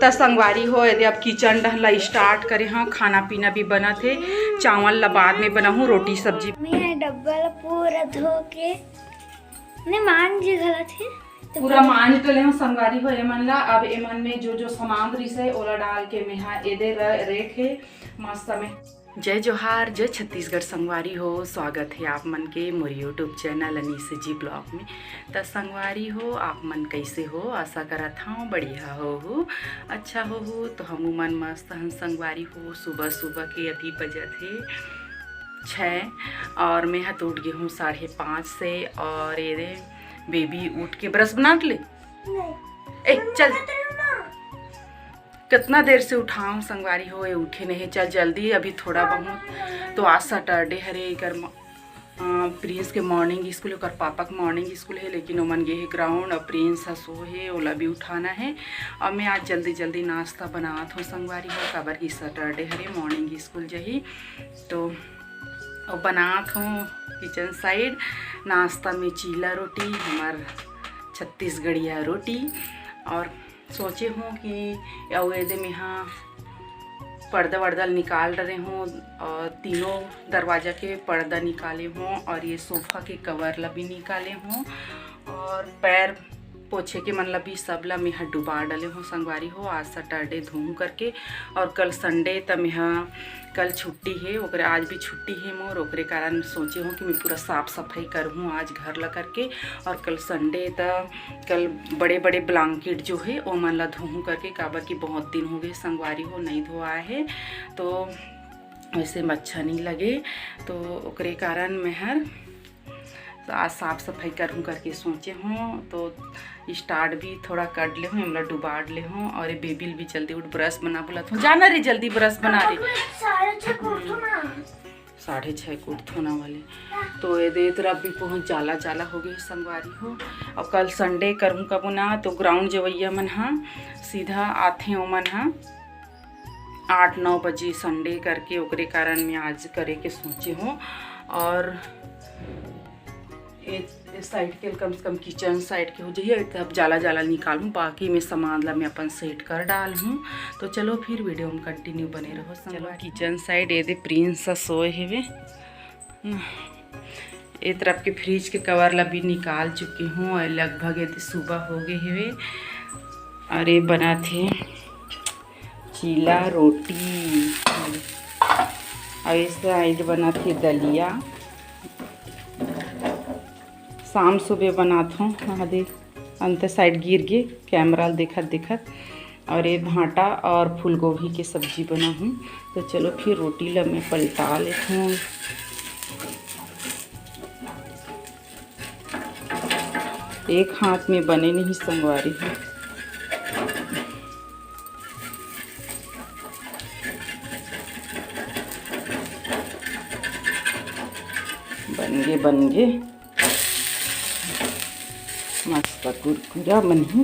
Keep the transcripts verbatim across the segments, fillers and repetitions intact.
त संगवारी हो, एदे अब किचन डहन ला स्टार्ट करे हंव। खाना पीना भी बनत हे, चावल ला बाद में बनाहूँ, रोटी सब्जी। मैं डब्बा ला पूरा धो के ने मांज घलत हे। पूरा मांज डले हंव संगवारी हो एमन ला। अब एमन में जो जो सामान रिस हे ओला डाल के मेहा एदे र-, रेख हे मस्त में। जय जोहार, जय छत्तीसगढ़ संगवारी हो, स्वागत हे आप मन के मोर YouTube चैनल अनीस जी ब्लॉग में। त संगवारी हो, आप मन कैसे हो? आशा करत हंव बढ़िया होहू, अच्छा होहू। तो हमू मन मस्त हन संगवारी हो। सुबह सुबह के अभी बजत हे छः और मैं हा तो उठ गे हंव साढ़े पाँच से। और ये दे बेबी उठ के ब्रश बना ले। ए चल, कितना देर से उठाऊं संगवारी हो, ये उठे नहीं। चल जल्दी, अभी थोड़ा बहुत। तो आज सैटरडे हरे, एकर म-, अ, प्रिंस के मॉर्निंग स्कूल, ओकर पापा के मॉर्निंग स्कूल हे, लेकिन ओमन गे हे ग्राउंड। और प्रिंस ह सो हे, ओला भी उठाना हे। और मैं आज जल्दी जल्दी नाश्ता बनात हंव संगवारी हो, काबर कि सैटरडे हरे, मॉर्निंग स्कूल जही। तो अउ बनात हंव किचन साइड नाश्ता में चीला रोटी, हमर छत्तीसगढ़िया रोटी। और सोचे हंव कि अउ एदे मेहा पर्दा वर्दा निकाल डरे हंव और तीनों दरवाजा के पर्दा निकाले हंव और ये सोफा के कवर ला भी निकाले हंव और पैर पोछे के मन ला भी सब ला मेहा डुबा डले हंव संगवारी हो। आज सैटरडे धोहूं करके और कल संडे त मेहा, कल छुट्टी हे, ओकरे आज भी छुट्टी हे मोर, ओकरे कारण सोचे हंव कि मैं पूरा साफ सफाई करहूं आज घर ला करके। और कल संडे त कल बड़े बड़े ब्लैंकेट जो हे ओमन ला धोहूं करके, काबर कि बहुत दिन हो गए संगवारी हो नहीं धोआ हे, तो वैसे में अच्छा नहीं लगे। तो ओकरे कारण मैं हर आज साफ सफाई करहूं करके सोचे हंव। तो स्टार्ट भी थोड़ा कर ले हंव, एमला डुबाड़ ले हंव। और ये बेबी ल भी जल्दी उठ, ब्रश बना बोलत हंव, जाना रे जल्दी ब्रश बना रे। साढ़े छः को उठो ना। साढ़े छः को उठथो ना वाले। तो ये दे तरफ भी बहुत जाला जाला हो गए संगवारी हो। और कल संडे करहूं कबो ना, तो ग्राउंड जवैया मन हा सीधा आथे, ओमन हा आठ नौ बजे संडे करके, ओकरे कारण मैं आज करे के सोचे हंव। और ए, ए साइड के कम से कम किचन साइड के हो जाही, तब जाला जाला निकालहूं, बाकी मैं सामान ला मैं अपन सेट कर डालहूं। तो चलो फिर वीडियो में कंटिन्यू बने रहो। चलो किचन साइड एदे प्रिंस ह सोए हेवे। ए तरफ के फ्रिज के कवर ला भी निकाल चुकी हूँ और लगभग एदे सुबह हो गए हेवे। और ये बनात हे चीला रोटी, और ये साइड बनात हे दलिया। शाम सुबह बनात हूँ, हाँ दे अंत साइड गिर गे कैमरा ल देखत देखत। और ये भांटा और फूलगोभी के सब्जी बनाहूँ। तो चलो फिर रोटी ला मैं पलटा लेत हूँ। एक हाथ में बने नहीं संगवारी हो। बन गे, बन गे, मस्त कुरकुरा बनही।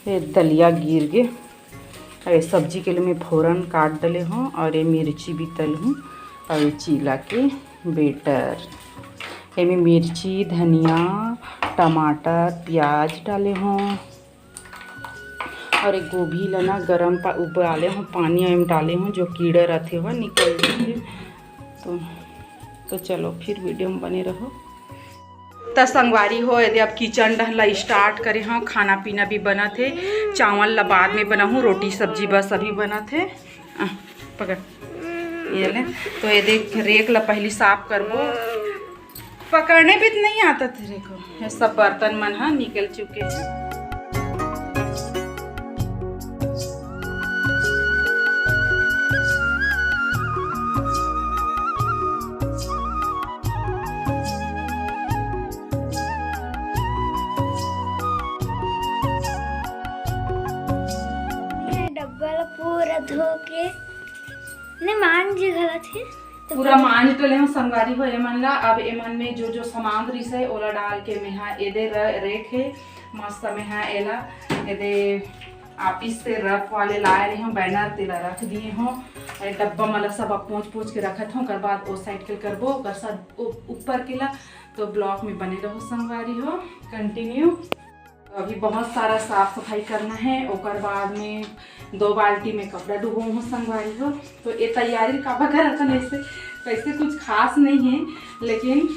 ये दलिया गिर गे। अउ ये सब्जी के लिए मैं फोरन काट डले हूँ और ये मिर्ची भी तल हूँ और ये चीला के बेटर। एमे मिर्ची, धनिया, टमाटर, प्याज डाले हूँ और ये गोभी ला ना गरम पा-, उबाले हूँ, पानी एम डाले हूँ, जो कीड़ा रहते हुआ निकल जाते। तो, तो चलो फिर वीडियो में बने रहो। त संगवारी हो, एदे अब किचन डहन ला स्टार्ट करे हंव। खाना पीना भी बनत हे, चावल ला बाद में बनाहूँ, रोटी सब्जी बस अभी बनत हे। आ, पकड़, ये ले। तो एदे रेक ला पहली साफ करबो। पकड़ने भी तो नहीं आता तेरे को। ये सब बर्तन मन हा निकल चुके हैं। ये डब्बा ला पूरा धो के ने मांज घलत हे। तो पूरा मांज डले हंव संगवारी हो एमन ला। अब एमन में जो जो सामान रिस हे ओला डाल के मेहा एदे र-, रेक हे मस्त। मेहा एला एदे ऑफिस से रफ वाले लाए रहे हंव बैनर, तेला रख दिए हंव। ए डब्बा मन ला सब अब पोंछ पोंछ के रखत हंव, ओकर बाद ओ साइड के करबो, ओकर साथ उ-, ऊपर के ला। तो ब्लॉग में बने रहो संगवारी हो, कंटिन्यू। अभी बहुत सारा साफ सफाई करना है, ओकर बाद में दो बाल्टी में कपड़ा डुबो हूँ संगवारी हो। तो ये तैयारी काबर करत हन, ऐसे कैसे कुछ खास नहीं है, लेकिन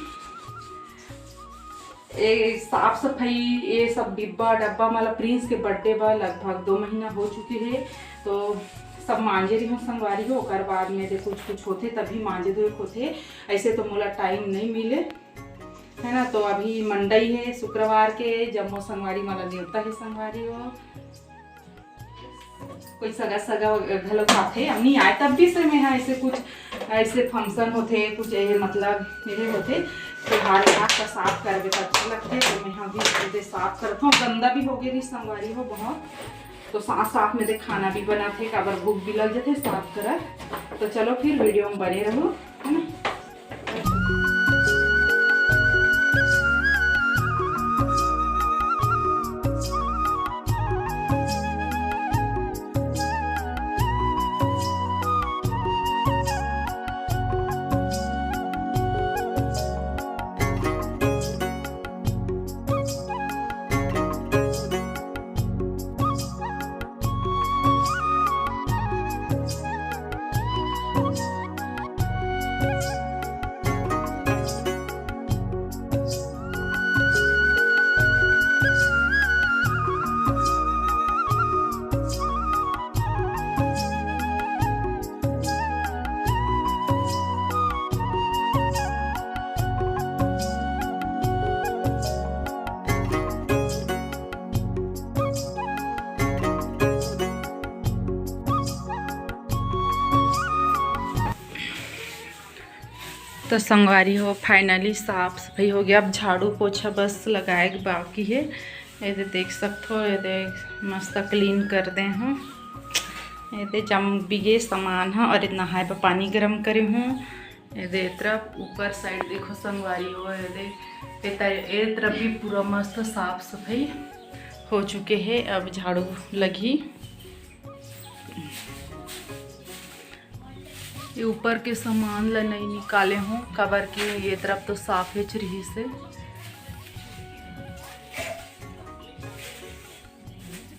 ये साफ सफाई, ये सब डिब्बा डब्बा, मतलब प्रिंस के बर्थडे बर लगभग दो महीना हो चुके हे, तो सब मांजे रही हूँ संगवारी हो। ओकर बाद में दे कुछ कुछ होथे तभी मांजे धोए होथे, ऐसे तो मोला टाइम नहीं मिले, है ना। तो अभी मंडई है शुक्रवार के, जम्मो संगवारी मला नेवता है संगवारी हो। कोई सगा सगा घलो आथे, अब नहीं आए तब भी से मैं हाँ ऐसे कुछ ऐसे फंक्शन होथे, कुछ ये मतलब ये होथे, त्योहार व्योहार का साफ करबे तो अच्छा लगथे। तो मैं हाँ भी दे साफ करत हूँ, गंदा भी हो गए रही संगवारी हो बहुत, तो साथ साथ में दे खाना भी बनाथे, काबर भूख भी लग जाथे साफ करत। तो चलो फिर वीडियो में बने रहो, है ना। तो संगवारी हो, finally साफ सफाई हो गया। अब झाड़ू पोछा बस लगाए के बाकी है। ये दे देख सकत हो, ये दे मस्त क्लीन कर दे हूँ। ये दे जम बिगे सामान है और नहाए बर पानी गरम करे हूँ। ये दे ए तरफ ऊपर साइड देखो संगवारी हो, ये दे ए तर-, ए तरफ भी पूरा मस्त साफ सफाई हो चुके है। अब झाड़ू लगी। ये ऊपर के सामान ला नहीं निकाले हूँ, काबर कि ये तरफ तो साफेच रहिस हे।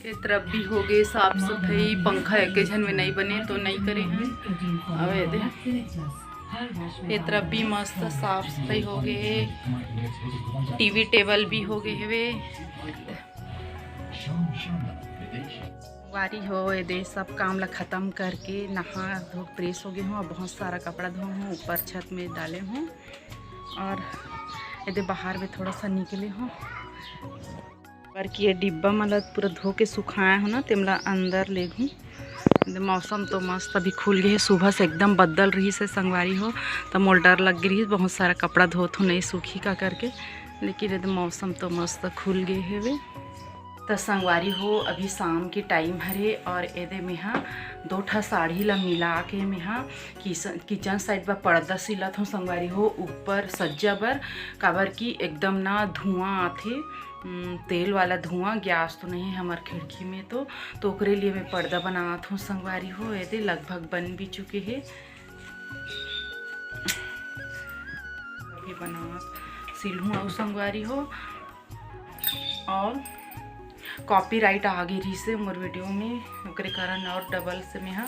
ये तरफ भी हो गए साफ सफाई, पंखा एके झन में नहीं बने तो नहीं करे हैं। अब ये दे, ये तरफ भी मस्त साफ सफाई हो गए, टीवी टेबल भी हो गए हवे। वारी हो, ये दे सब काम ला खत्म करके नहा धो फ्रेश हो गए हूँ। अब बहुत सारा कपड़ा धो हूँ, ऊपर छत में डाले हूँ और ये दे बाहर में थोड़ा सा निकले हूँ। पर कि ये डिब्बा मन ला पूरा धो के सुखाए हो ना, तेमला अंदर ले घूँ। ये दे मौसम तो मस्त अभी खुल गए है, सुबह से एकदम बदल रहिस हे संगवारी हो, तो मोल डर लग गई रहिस बहुत सारा कपड़ा धोत हो नहीं सूखी का करके, लेकिन ये दे मौसम तो मस्त खुल गए हवे। त संगवारी हो, अभी शाम के टाइम हरे और एदे मेहा दो ठा साड़ी ला मिला के मेहा किस-, किचन साइड बर पर्दा सिलत हूँ संगवारी हो, ऊपर सज्जा बर, काबर कि एकदम ना धुआं आथे, उम, तेल वाला धुआं, गैस तो नहीं है हमार खिड़की में, तो, तो ओकरे लिए मैं पर्दा बनात हूँ संगवारी हो। एदे लगभग बन भी चुके हे, अभी बनात सिलहूँ अउ संगवारी हो। और कॉपीराइट आ गई रहिस हे मोर वीडियो में, ओकरे कारण और डबल से मेहा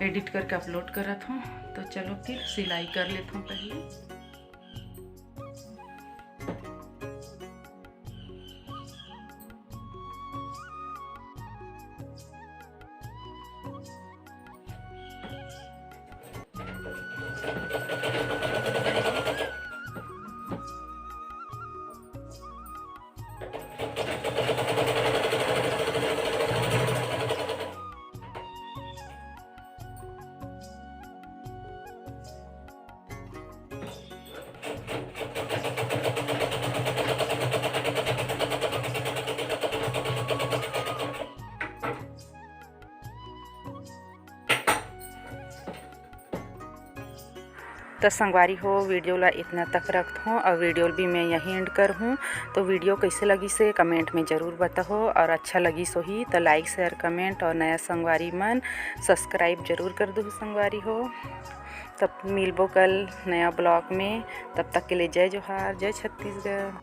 एडिट करके अपलोड करत हूँ। तो चलो फिर सिलाई कर लेत हूँ पहले। त संगवारी हो, वीडियो ला इतना तक रखत हूँ और वीडियो भी मैं यहीं एंड कर हूँ। तो वीडियो कैसे लगिस हे कमेंट में ज़रूर बताओ और अच्छा लगिस होही तो लाइक, शेयर, कमेंट और नया संगवारी मन सब्सक्राइब जरूर कर दो संगवारी हो। तब मिलबो कल नया ब्लॉग में, तब तक के लिए जय जोहार, जय छत्तीसगढ़।